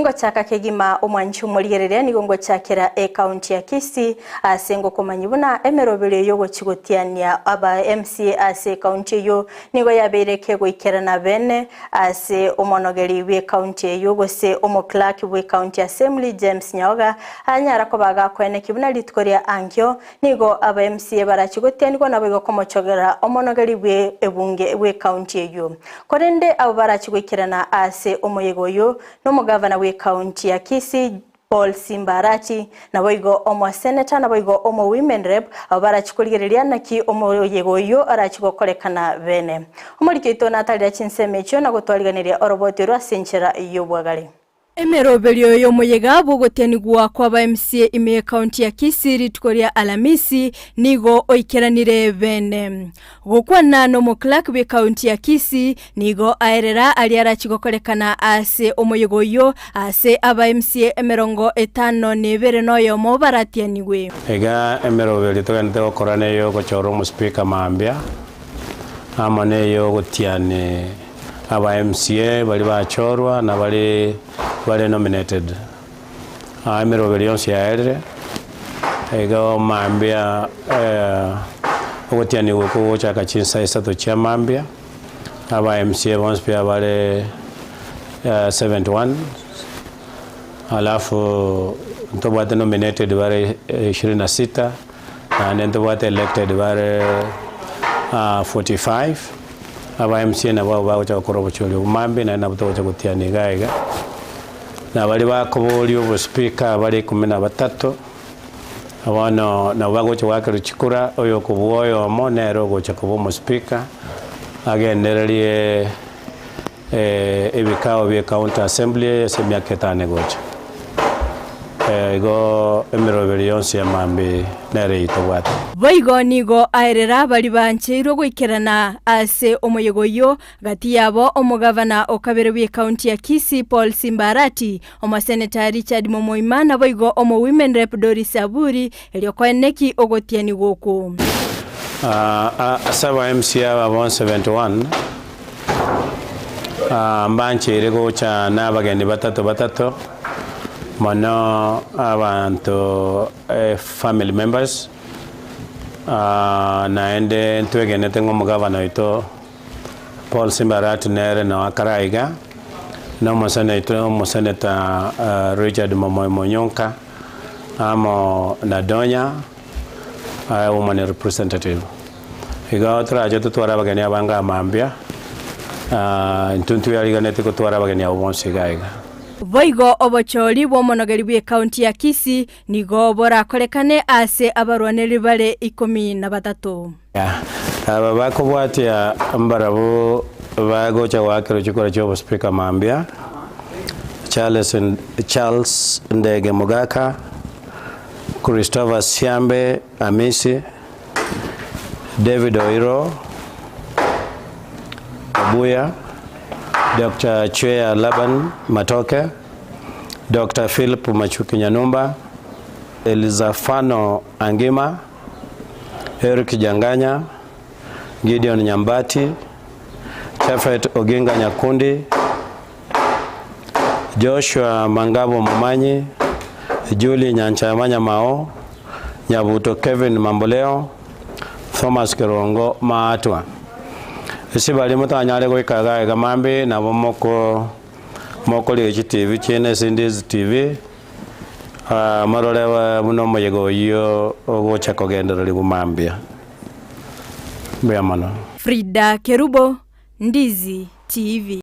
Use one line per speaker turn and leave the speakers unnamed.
Ingochaka kegima omwanchi omorigereria nigo ngochakera ecounty ya Kisii ase ngokomanyi buna emeroberio yogochi gotiania aba MCA ase ecounty eyio nigo yabeire kegoikerana bene ase omonogeri bw'ecounty eyio gose omoclerk bw'ecounty assembly James Nyaoga anyara koba gakoeneki buna rituko ria ankio Nigo aba MCA barachi gotianigwa naboigo komochogera omonogeri bwe ebunge bw'ecounty eyio. Korende abo barachi goikerana ase omoyega oyio nomogavana bw'ecounty ya Kisii Paul Simba Arati, naboigo omoseneta naboigo omo women rep abo barachi korigereria naki omoyega oyio orachi gokorekana bene. Omoriki oito natarera chinsemo echio na gotwariganeria oroboti orwo ase enchera y'obwagare. Emeroberio y'omoyega bw'ogotianigwa kw'aba MCA ime y'Ekaunti ya Kisii rituko ria Alamisi nigo oikeranire bene. Gokwana n'omoclerk bw'Ekaunti ya Kisii nigo aerera aria arachi gokorekana ase omoyega oyio ase aba MCA 51 noyomo baratianigwe.
Iga emeroberio togenderete gokora neyogochora omospeaker mambia, amo neyogotiani Aba MCA baria bachorwa na baria bare nominated. Aa emeroberi yonsi yaerire, igo mambia ogotianigwa okwo gogochaka chinsa isato chia mambia, aba MCA bonsi pi abare 71, alafu ntobwate nominated bare ishirini na sita, naende ntobwate elected bare 45. Aba MCA nabwo abwo bagocha gokora obochori obwo mambia naende nabwo togocha gotiana iga iga. Na baria bakoboria obospeaker bare ikomi na batato, bono nabo bagocha goakerwa chikura, oyokobua oyomo nere ogocha koba omospeaker, agendererie ebikao bia ecounty assembly ase emiaka etano egocha. Igo emeroberi yonsi ya mambia nere eyio tobwate.
Boigo nigo aerera baria bancheirwe goikerana ase omoyega oyio, gati yabo omogavana o kabere bw'ecounty ya Kisii Paul Simba Arati, omoseneta Richard Momoima naboigo omo Women Rep Doris Aburi erio koeneki ogotianigwa okwo.
Ase aba MCA aba bonsi 71 mbancheire gocha nabageni batato batato, mono abanto family members, naende ntwegenete ng'a omogavana oito Paul Simba Arati nere noo akare aiga, na omoseneto omoseneta Richard Momoyo Monyonka, amo na Donya woman representative. Igo torache totware abageni abange amambia, intwe ntweariganetie gotwara abageni abwo bonsi iga iga.
Boigo obochori bw'omonogeri bw'ekaunti ya Kisii nigo borakorekane ase abarwanereri bare 13.
Aba bakobwatia mbarabwo bagocha goakerwa chikura chi'obospeaker mambia, Charles Charles Ndege Mogaka, Christopher Siambe Amisi, David Oiro Obuya, Doctor Chweya Laban Matoke, Doctor Philip Machuki Nyanumba, Elizafano Angima, Eric Janganya, Gideon Nyambati, Chafet Oginga Nyakundi, Joshua Mangabo Momanyi, Julie Nyanchama Nyamao, Nyabuto Kevin Mamboleo, Thomas Kerongo Maatwa. Ase baria motanyare goika iga iga mambia nabo moko mokorigia chitivi chiaino ase Ndizi TV, morore buna omoyega oyio ogocha kogendererigwa mambia. Mbuya mono.
Frida Kerubo, Ndizi TV.